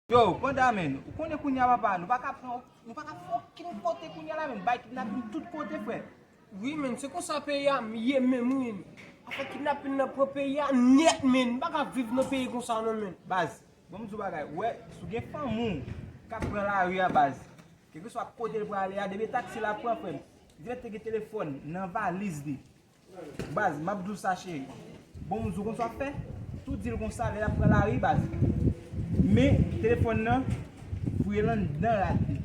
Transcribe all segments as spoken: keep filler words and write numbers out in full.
Yo, panda, men, ou konnen kounye a, papa, nou pa ka pran, nou pa ka fè okenn kote kounye a la, men, bay kidnapin tout kote, frè. Wi, men, se konsa peyi a ye menm, wi. Afè kidnapin nan pran peyi a nèt, men, nou pa ka viv nan peyi konsa, non, men. Baz, bon, m di w bagay, ou wè, si w gen fanmi w k ap pran lari a, baz, kèlkeswa kote l prale a, depi taksi l ap pran, frè m, li te gen telefòn nan valiz li. Baz, m ap di w sa, cheri. Bon, m di w konsa w ap fè. Tou di l konsa, lè l ap pran lari, baz. Men telefòn nan, fouye l anndan rad li.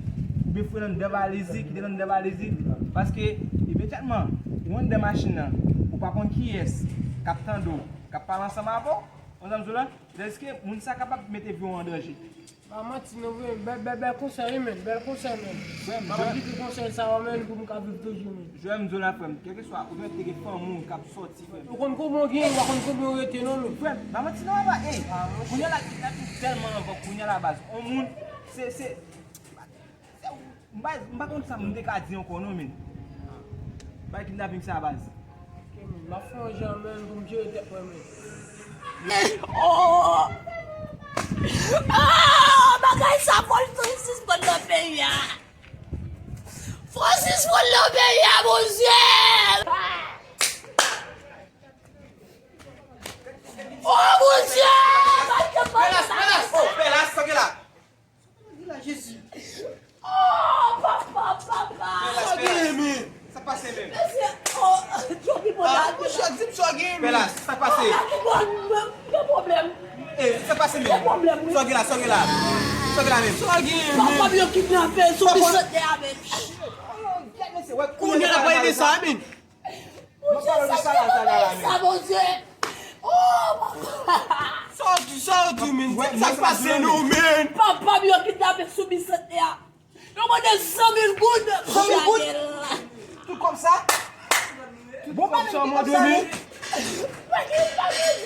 Oubyen fouye l anndan valiz li, kite l anndan valiz li. Paske, imedyatman, ou anndan machin nan, ou pa konn kiyès k ap tande w, k ap pale ansanm avè w, ou konprann sa m di w la? Dèske moun sa kapab mete vi w an danje. Pa manti non, vre, bèl, bèl, bèl konsèy, wi, men, bèl konsèy, men. Frè m, m ap aplike konsèy sa yo, men, pou m ka viv toujou, men. Jwè m di w la, frè m, kèlkeswa, ou mèt te gen fanmi w k ap sòti, frè m. Ou konn konbyen w gen, ou pa konn konbyen w rete, non, men. Frè m, pa manti non, papa, ey, kounye a la, kidnapin tèlman anvan, kounye a la, baz. On moun, se, se, se, m pa, m pa konn sa m te ka di ankò, non, men. Bay kidnapin sa, baz. Ok, men, m ap fè yon jan, men, pou m jere tèt mwen, men. Oh! Ah, bagay sa, fò l sispann nan peyi a. Fò l sispann nan peyi a, Bondye! Oh, Bondye! Bagay sa, Pèlas, Pèlas, oh, Pèlas, sa gen la. Sa gen la, Jezi. Oh, papa, papa. Pèlas, Pèlas. Sa gen, men. Sa pase, men. Mesye, oh, Djo pi bon la. Ah, monchè, di m sa gen, men. Pèlas, sa pase. Oh, la, ki bon, men, gen pwoblèm. Eh, sa pase, men. Gen pwoblèm, wi. Sa gen la, sa gen la. Sa gen la, men. Sa gen, men. Papa m yo kidnape sou Bisantnè a, men. Kounye a la, pral rete sa, men. Monchè, sa ki sa, Bondye? Oh, papa! Sa w di, sa w di, men? Sa k pase nou, men? Papa m yo kidnape sou Bisantnè a. Yo mande san mil goud. San mil goud? Tout kòb sa? Bon, pa menm ki kòb sa, non. Pa gen, pa gen.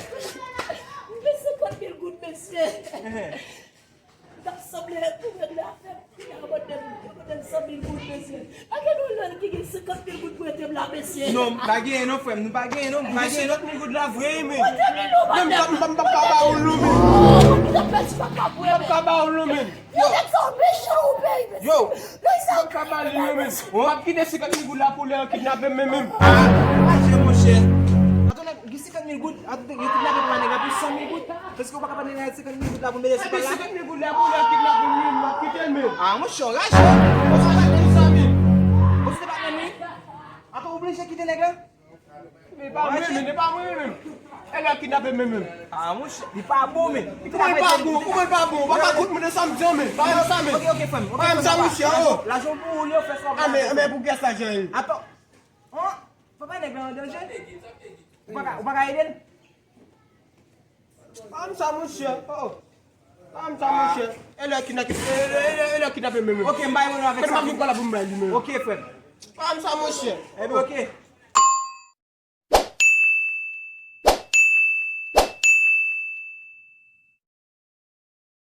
M gen senkant mil goud, mesye. M t ap sanble pou regle afè m, kounye a yo mande m, yo mande m san mil goud, mesye. Pa gen nou lè ki gen senkant mil goud pou ede m la, mesye. Non, m pa genyen non, frè m, nou pa genyen non, m pa genyen non. Senkant mil goud la vre, men. Mwen te di nou, men m pa, m pa, m pa ka ba ou l non, men. Oh, m te pèdi papa m, men. M pa ka ba ou l non, men. Yo, nèg sa yo mechan nan peyi, mesye. Yo, m pa ka ba li non, men. M ap kite senkant mil goud la pou lè yo kidnape m, men, men. Ah, monchè. Atann, gen senkant mil goud, atann, yo kidnape papa nèg la pou san mil goud. Èske ou pa ka ba nèg la senkant mil goud la pou mete sou kòl la? Epi senkant mil goud la pou lè kidnape m, men m ap kite l, men. Ah, monchè, raje. Ou pa ka ba l san mil. Ou se te patnè m, wi. Atann, ou oblije kite nèg la? Men pa mwen, men, men pa mwen, men. E lè kidnape m, men, men. Ah, monchè, li pa bon, men. Kòman li pa bon? Kòman li pa bon? Ou pa ka kout moun nan sa m di an, men. Pa fè sa, men. Ok, ok, frè m. Ok, pa fè sa, monchè, oh. Lajan pou ou, li yo fè sa. Ah, men, men pou kiyès lajan ye? Atann. Oh, papa nèg la an danje. Ou pa ka, ou pa ka ede l? Pa m sa, monchè. Oh, oh. Pa m sa, monchè. E lè kidnape, e, e, e, e lè kidnape m, men, men. Ok, m bay mwen avèk sa. Kòman m pa vin pa la pou m bay li, men? Ok, frè m. Pa m sa, monchè. Ebyen, ok.